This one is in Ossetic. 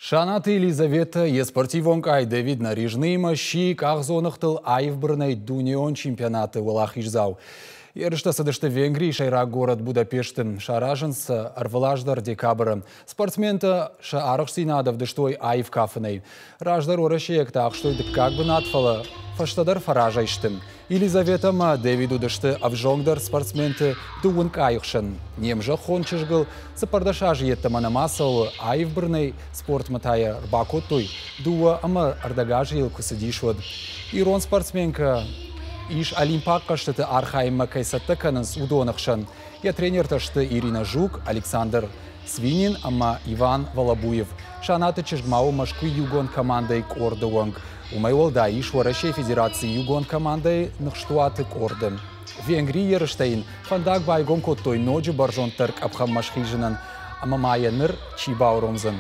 Шанаты Елизавета йе спортивон къай Дэвид Нарижныимӕ сси къахдзоныгътыл аив бырынӕй дунеон чемпионаты уӕлахиздзау. Ерыстӕ цыдысты Венгрийы сӕйраг горӕт Будапешты. Саразынц сӕ ӕрвылаз дӕр декабры. Спортсментӕ сӕ арӕхстдзинад ӕвдыстой аив кафынӕй. Раздӕр уӕрӕсейӕгтӕ ахстой дыккаг бынат, фӕлӕ фӕстӕдӕр фӕразӕй сты. Елизавета ӕмӕ Дэвид уыдысты ӕвзонгдӕр спортсменты дыууын къайы хсӕн. Не мзӕххон чызгыл 14 азы йеддӕмӕ нӕма цӕуы, аив бырнӕй спортмӕ та йӕ ӕрбакодтой, 2,5 азы йыл куы цыдис, уӕд. Ирон спортсменкӕ ис олимпаг хъӕзтыты архайынмӕ кӕй цӕттӕ кӕнынц, уыдоны хсӕн. Йӕ тренертӕ сты Ирина Жук, Александр Свинин ӕмӕ Иван Волобуев. Санаты чызг ма у Мӕскуыйы иугонд командӕйы къорды уӕнг. Уымӕй уӕлдай ис Уӕрӕсейы Федерацийы иугонд командӕйы ныхстуаты къорды. Венгрийы ерыстӕ йын фӕндаг байгом кодтой ноджы бӕрзонддӕр къӕпхӕнмӕ схизынӕн, ӕмӕ ма йӕ ныр чи бауромдзӕн.